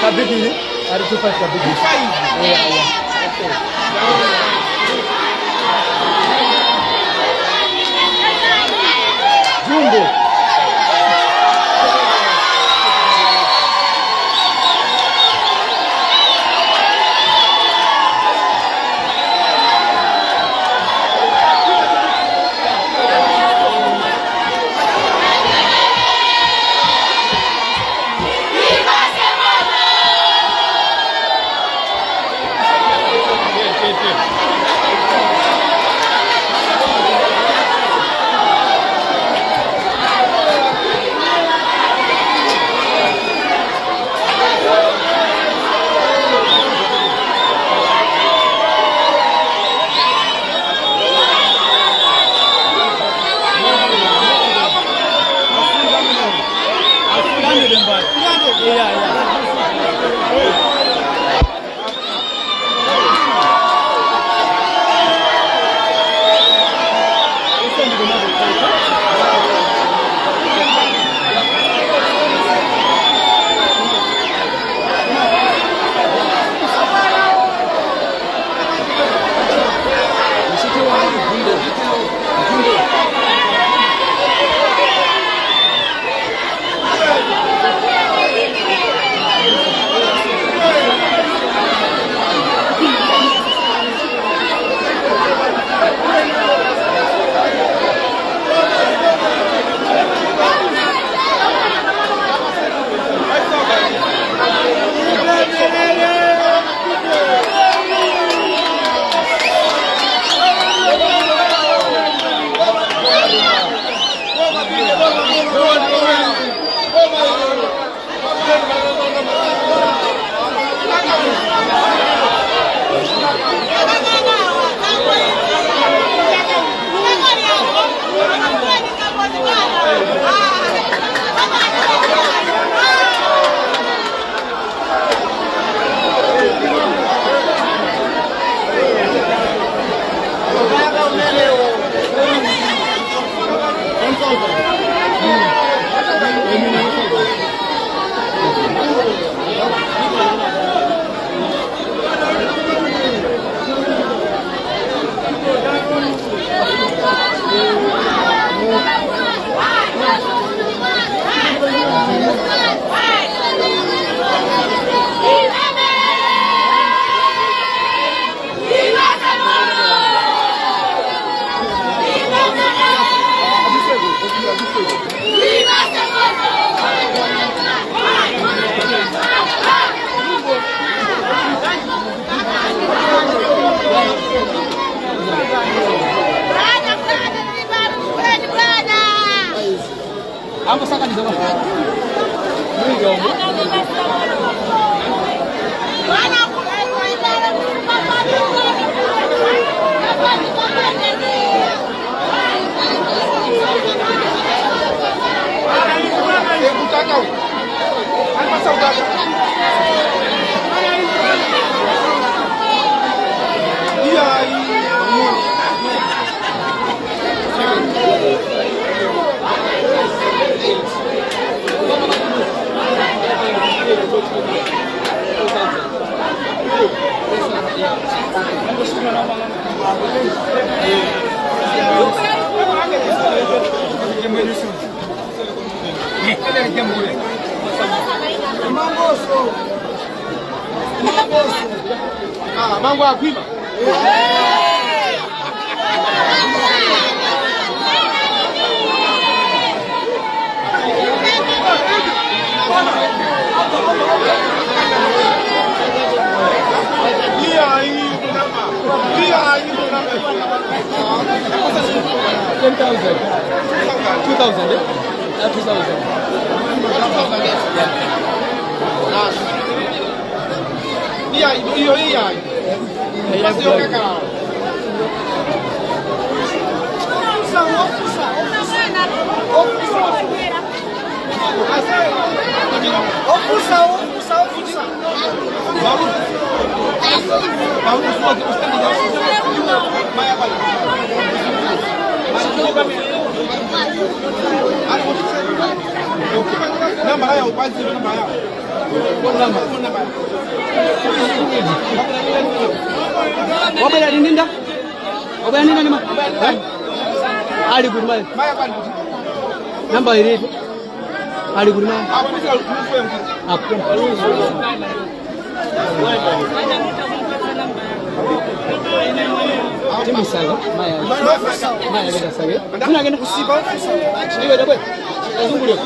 Kabigini ari 25 kabigini. Yeah. Jumbo. Mango akwima. 10,000. 2,000, eh? 2,000. Wabela ninda? Wabela ninda nima? Eh? Ali good man. Namba iri. Ali good man. Apo. Timu saga. Maya. Maya genda saga. Kuna genda kusiba. Iwe dabwe. Azungulio.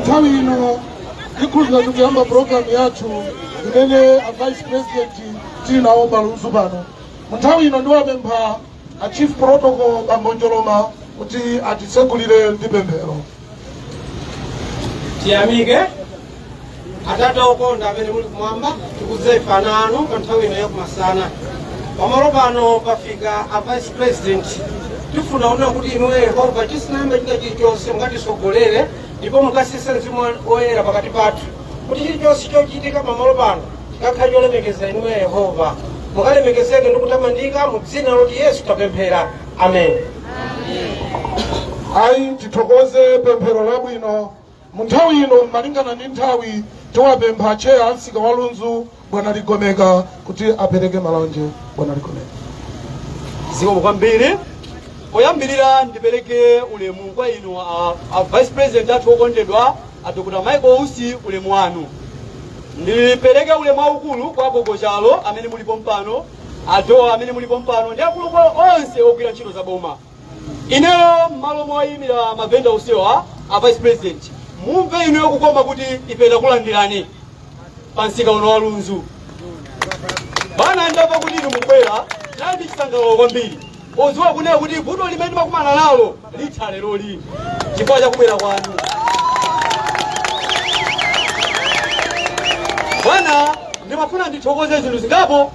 Nthawi ino ndikhulupirira tikuyamba pulogalamu yathu imene a Vice President tili nawo pa Lunzu pano. Mu nthawi ino ndiwapempha a Chief Protocol, Bambo Njoloma, kuti atitsegulire ndi pemphero. Tiyamike. Atate okonda amene muli kumwamba, tikudza ife ana anu pa nthawi ino yakumasana. Pamalo pano pafika a Vice President. Tifuna kunena kuti inuyo Yehova, tisanayambe china chilichonse, mukatisogolere ndipo mukatsitse Mzimu Woyera pakati pathu, kuti chilichonse chochitika pamalo pano chikakhale cholemekeza inuyo Yehova. Mukalemekezeke ndi kutamandika mu dzina loti Yesu tapemphera, amen. Ayi, tithokoze pemphero labwino. Mu nthawi ino, malingana ndi nthawi, tiwapempha cheya a msika wa Lunzu, Bwana Ligomeka, kuti apereke malonje. Bwana Ligomeka. Zikomo kwambiri. Poyambirira ndipereke ulemu kwa inu a Vice President athu okondedwa, a Dr Michael Usi, ulemu wanu. Ndipereke ulemu waukulu kwa Gogo Chalo amene mulipo mpano, adowa amene mulipo mpano, ndi akuluakulu onse ogwira ntchito za boma. Ineyo m'malo moyimira mavenda onsewa, a Vice President, mumve inuyo kukoma kuti ife takulandirani pa msika uno wa Lunzu. Bwana, ndamva kuti inu mubwera, tinali ndi chisangalalo kwambiri podziwa kunena kuti vuto limene timakumana nalo litha leroli chifukwa cha kubwera kwanu. Bwana, ndimafuna ndithokoze zinthu zingapo.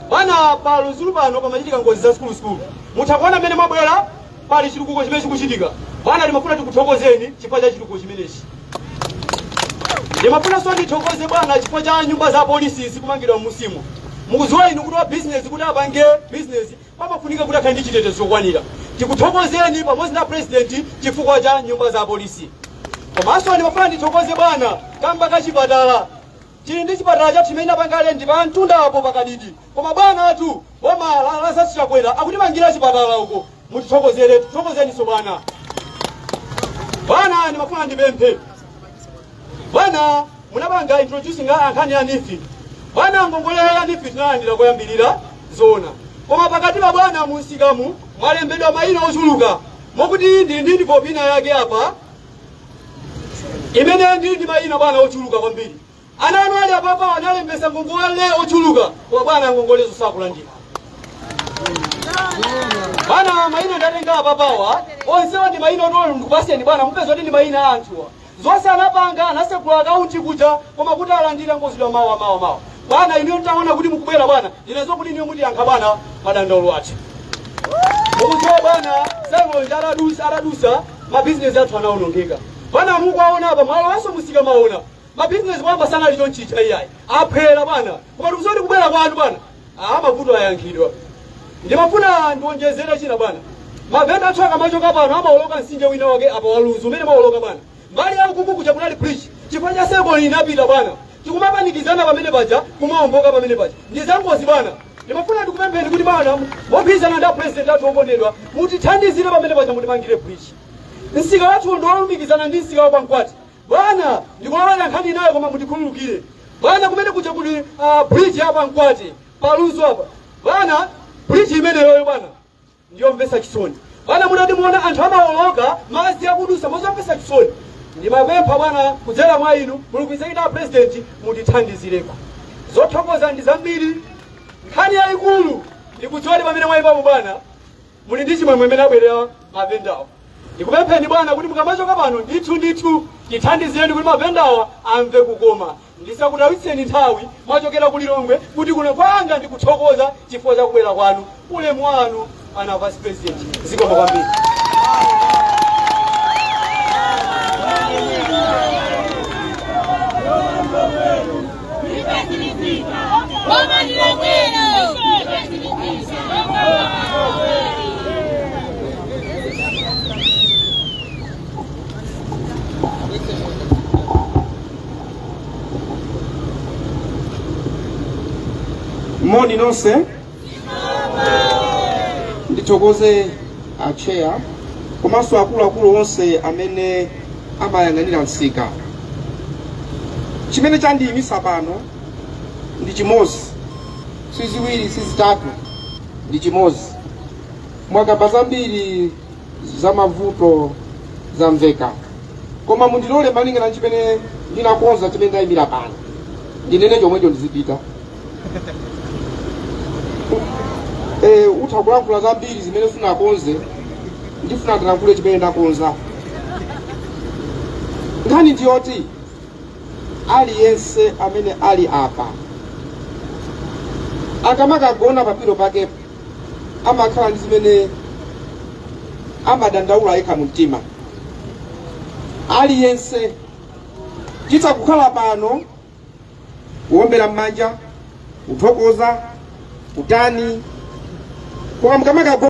Bwana, pa Lunzu pano pamachitika ngozi za sukulu. Mutha kuona mmene mwabwera, pali chitukuko chimene chikuchitika. Bwana, timafuna tikuthokozeni chifukwa cha chitukuko chimenechi. Ndimafunanso ndithokoze bwana chifukwa cha nyumba za polisi zikumangidwa m'munsimu. Mukudziwa inu kuti wa business kuti apange business pamafunika kuti akhale ndi chitetezo chokwanira. Tikuthokozeni pamodzi na President chifukwa cha nyumba za polisi. Komanso ndimafuna ndithokoze bwana kamba ka chipatala. Tili ndi chipatala chathu chimene tinapanga rent pa mtunda apo pakadidi, koma bwana athu, boma la Lazarus Chakwera akutimangira chipatala uko. Mutithokozere, tithokozeninso bwana. Bwana, ndimafuna ndipemphe. Bwana, munapanga introducing nkhani ya NEEF. Bwana, ngongole ya NEEF tinalandira koyambirira, zoona, koma pakati pa bwana munsikamu mwalembedwa mayina ochuluka, mokuti ndili ndi envelope ina yake apa imene ndili ndi mayina bwana ochuluka kwambiri. Ana anu ali apapa analembesa ngongole ochuluka, koma bwana ngongolezo sakulandira. Bwana, mayina ndatenga apapawa onsewa ndi mayina otolo ndikupaseni bwana, mupeza kuti ndi mayina a anthuwa. Zonse anapanga, anasekula akaunti kuja, koma kuti alandira ngozidwa mawa mawa mawa. Bwana, inuyo ntaona kuti mukubwera bwana, ndinezo kuti inuyo mutiyankha bwana madandaulo athu. Mukudziwa bwana, cyclone atadusa, mabizinesi athu anaonongeka. Bwana, mukuwaona apa, mwalowanso musika, maona mabizinesi kwamba sanali chonchicha iyayi, aphwera bwana, koma tikudziwa kuti kubwera kwanu bwana, mavuto ayankhidwa. Ndimafuna ndionjezere china bwana. Mavenda athu akamachoka pano amawoloka mtsinje wina wake apa wa Lunzu umene mawoloka bwana. Mbali ya ukuku kuja kunali bridge, chifukwa cha cyclone inapita bwana. Tikumapanikizana pamene paja, kumawomboka pamene paja, ndi zangozi bwana. Ndimafuna ndikupempheni kuti bwana, mogwirizana ndi President athu okondedwa, mutithandizire pamene paja, mutimangire bridge. Msika wathu ndiwolumikizana ndi msika wa Kwankwati. Bwana, ndikulowera nkhani inayo, koma mutikhululukire bwana. Kumene kuja kuli bridge ya Kwankwati pa Lunzu apa bwana. Bridge imeneyoyo bwana ndiyomvetsa chisoni bwana. Munati muona anthu amawoloka madzi akudusa, mozomvetsa chisoni. Ndimapempha bwana, kudzera mwa inu mulumikizane ndi President, mutithandizireko. Zothokoza ndi zambiri. Nkhani yayikulu, ndikudziwa kuti pamene mwayipapo bwana muli ndi chimwemwe imene abwerera mavendawo. Ndikupempheni bwana kuti mukamachoka pano, ndithu ndithu tithandizireni kuti mavendawa amve kukoma. Ndisakutawitseni nthawi, mwachokera ku Lilongwe kuti kuno. Kwanga ndikuthokoza chifukwa cha kubwera kwanu. Ulemu wanu ana Vice President, zikomo kwambiri. Boma ndilomwelo. Moni nonse. Ndithokoze acheya komanso akuluakulu onse amene amayang'anira msika. Chimene chandiyimisa pano ndi chimodzi, si ziwiri, si zitatu, ndi chimodzi. Mwakamba zambiri za mavuto, zamveka, koma mundilole, malingana ndi chimene ndinakonza, chimene ndayimira pano, ndinene chomwecho, ndizipita. Utha kulankhula zambiri zimene sunakonze, ndifuna ndilankhule chimene ndakonza. Nkhani ndiyoti aliyense amene ali apa akamakagona pa pillow pakepo amakhala ndi zimene amadandaula yekha mu mtima. Aliyense titha kukhala pano kuwombera m'manja, kuthokoza, kutani, koma mukamakagona